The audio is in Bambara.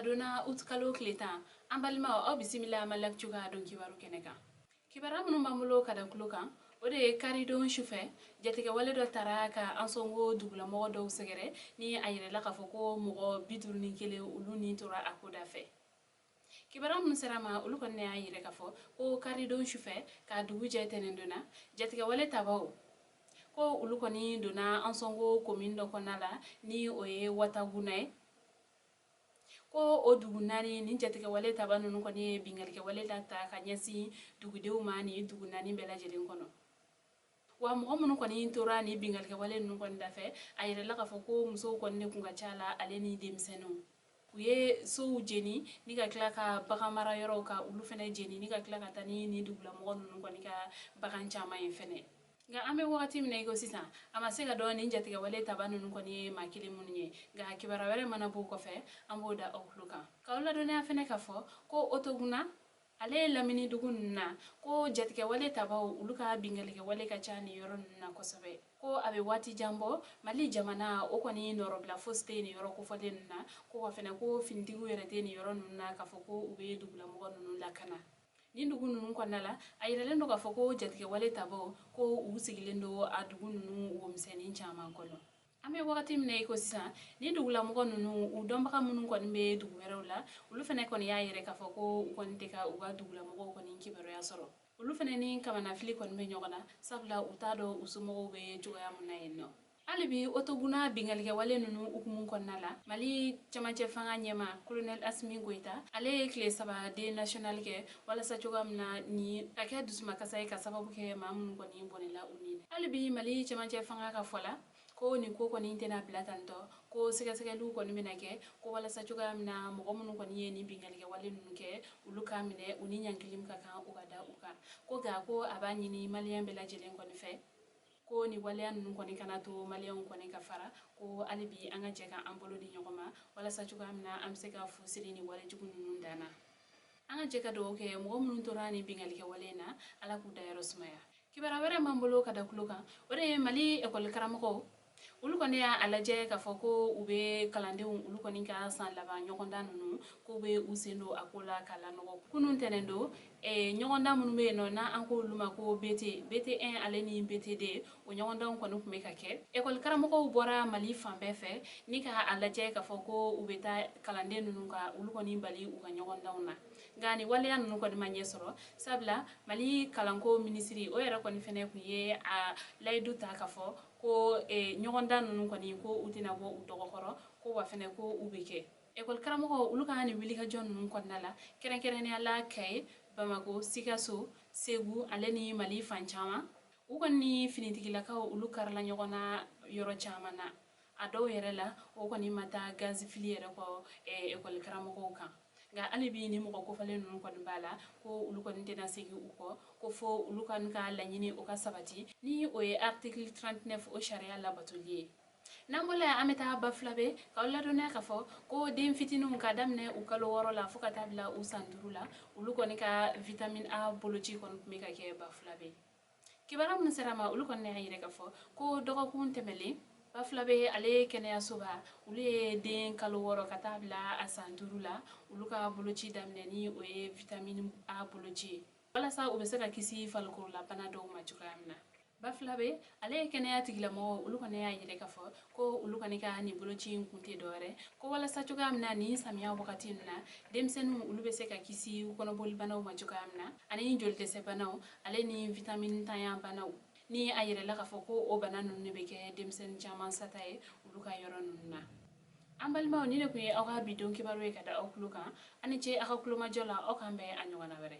Taratadon août kalo tile 10, an balimaw, aw bisimila Mali Actu ka don kibaru kɛnɛ kan. Kibaruya minnu b'an bolo ka da tulo kan, o de ye karidon sufɛ, jatigɛwale dɔ tara ka Ansongo dugulamɔgɔ dɔw sɛgɛrɛ, ni a yirala k'a fɔ ko mɔgɔ 51, olu ni tora a ko da fɛ. Kibaruya minnu sera ma, olu kɔni y'a yira k'a fɔ ko karidon sufɛ ka dugu jɛ tɛnɛndon na, jatigɛwale tabaw ko olu kɔni donna Ansongo commune dɔ kɔnɔna la, ni o ye Wataguna ye, ko o dugu naani ni jatigɛwale taba ninnu kɔni ye binkannikɛwale la ta ka ɲɛsin dugudenw ma ni dugu naani bɛɛ lajɛlen kɔnɔ. Wa mɔgɔ minnu kɔni tora ni binkannikɛwale ninnu kɔni dafɛ, a yirala k'a fɔ ko musow kɔni de kun ka ca la, ale ni denmisɛnninw. U ye sow jeni ni ka tila ka bagan mara yɔrɔw ka olu fɛnɛ jeni, ni ka tila ka taa ni nin dugulamɔgɔ ninnu kɔni ka bagan caman ye fɛnɛ. Nka an bɛ wagati min na i ko sisan, a ma se ka dɔn nin jatigɛwale taba ninnu kɔni ye maa kelen minnu ye. Nka kibaruya wɛrɛ mana b'o kɔfɛ, an b'o da aw tulo kan. K'aw ladɔnniya fɛnɛ k'a fɔ ko Otoguna, ale ye lamini dugu ninnu na, ko jatigɛwale tabaw olu ka binkannikɛwale ka ca nin yɔrɔ ninnu na kosɛbɛ, ko a bɛ waati jan bɔ, Mali jamana o kɔni nɔrɔbila fosi tɛ nin yɔrɔ kofɔlen ninnu na, ko wa fɛnɛ ko finitigiw yɛrɛ tɛ nin yɔrɔ ninnu na k'a fɔ ko u bɛ dugulamɔgɔ ninnu lakana. Nin dugu ninnu kɔnɔna la, a yiralen don k'a fɔ ko jatigɛwale tabaw ko u sigilen don a dugu ninnu womisɛnnin caman kɔnɔ. An bɛ wagati min na i ko sisan, nin dugulamɔgɔ ninnu, u dɔnbaga minnu kɔni bɛ dugu wɛrɛw la, olu fɛnɛ kɔni y'a yɛrɛ k'a fɔ ko u kɔni tɛ ka u ka dugulamɔgɔw kɔni kibaruya sɔrɔ. Olu fɛnɛ ni kamanafili kɔni bɛ ɲɔgɔn na, sabula u t'a dɔn u somɔgɔw bɛ cogoya min na yen nɔ. Hali bi Otoguna binkannikɛwale ninnu hukumu kɔnɔna la, Mali cɛmancɛ fanga ɲɛma, Colonel Asimi Goyita, ale ye tile 3 deuil national kɛ walasa cogoya min na ni ka kɛ dusumakasa ye ka sababu kɛ maa minnu kɔni bɔnɛla u ni. Hali bi Mali cɛmancɛ fanga ka fɔ la, ko nin ko kɔni tɛna bila tantɔ, ko sɛgɛsɛgɛliw kɔni bɛna kɛ, ko walasa cogoya min na mɔgɔ minnu kɔni ye nin binkannikɛwale ninnu kɛ, olu k'a minɛ, u ni ɲangili min ka kan, u ka da u kan. Ko nka ko a b'a ɲini maliyɛn bɛɛ lajɛlen kɔni fɛ ko ni waleya ninnu kɔni kana to maliyɛnw kɔni ka fara, ko hali bi an ka jɛ ka an bolo di ɲɔgɔn ma walasa cogoya min na an bɛ se ka fu siri ni walejugu ninnu dan na. An ka jɛ ka dugawu kɛ mɔgɔ minnu tora ni binkannikɛ wale in na, Ala k'u dayɔrɔ sumaya. Kibaruya wɛrɛ m'an bolo ka da tulo kan, o de ye Mali ekɔli karamɔgɔw, olu kɔni y'a lajɛ k'a fɔ ko u bɛ kalandenw olu kɔni ka san laban ɲɔgɔndan ninnu, k'u bɛ u sen don a ko la k'a lanɔgɔ. Kunun tɛnɛn don, ɲɔgɔndan minnu bɛ yen nɔ, n'an ko olu ma ko BT, BT1 ale ni BT2, o ɲɔgɔndanw kɔni tun bɛ ka kɛ. Ekɔli karamɔgɔw bɔra Mali fan bɛɛ fɛ ni k'a lajɛ k'a fɔ ko u bɛ taa kalanden ninnu ka olu kɔni bali u ka ɲɔgɔndanw na. Nka ni waleya ninnu kɔni ma ɲɛ sɔrɔ, sabula Mali kalanko minisiri o yɛrɛ kɔni fɛnɛ tun ye a layidu ta k'a fɔ ko ɲɔgɔndan ninnu kɔni, ko u tɛna bɔ u dɔgɔkɔrɔ, ko wa fɛnɛ ko u bɛ kɛ. Ekɔli karamɔgɔw olu ka nin wulikajɔ ninnu kɔnɔna la, kɛrɛnkɛrɛnnenya la Kaye, Bamako, Sikaso, Segu ale ni Mali fan caman, u kɔni ni finitigilakaw olu karila ɲɔgɔn na yɔrɔ caman na. A dɔw yɛrɛ la, o kɔni ma taa gazifili yɛrɛ kɔ ekɔli karamɔgɔw kan. Nka hali bi ni mɔgɔ kofɔlen ninnu kɔni b'a la ko olu kɔni tɛna segin u kɔ, ko fo olu kɔni ka laɲini o ka sabati, ni o ye article 39 o sariya labatoli ye. N'an bɔla yan, an bɛ taa Bafulabe k'aw ladɔnniya k'a fɔ ko den fitininw ka daminɛ u kalo 6 la fo ka taa bila u san 5 la, olu kɔni ka vitamine A boloci kɔni tun bɛ ka kɛ Bafulabe. Kibaruya minnu sera ma, olu kɔni y'a yira k'a fɔ ko dɔgɔkun tɛmɛlen, Bafulabe ale kɛnɛyasoba, olu ye den kalo 6 ka taa bila a san 5 la, olu ka boloci daminɛ, ni o ye vitamine A boloci ye, walasa u bɛ se ka kisi farikololabana dɔw ma cogoya min na. Bafulabe ale ye kɛnɛya tigilamɔgɔw, olu kɔni y'a yira k'a fɔ ko olu kɔni ka nin boloci in kun tɛ dɔwɛrɛ ko walasa cogoya min na nin samiya wagati ninnu na, denmisɛnninw olu bɛ se ka kisi kɔnɔbolibanaw ma cogoya min na, ani jolidɛsɛbanaw ale ni vitamine tanya banaw, ni a yirala k'a fɔ ko o bana ninnu de bɛ kɛ denmisɛnnin caman sata ye olu ka yɔrɔ ninnu na. An balimaw, ni de tun ye aw ka bi don kibaru ye ka da aw tulo kan. Aw ni ce aw ka tulomajɔ la. Aw k'an bɛn a ɲɔgɔnna wɛrɛ.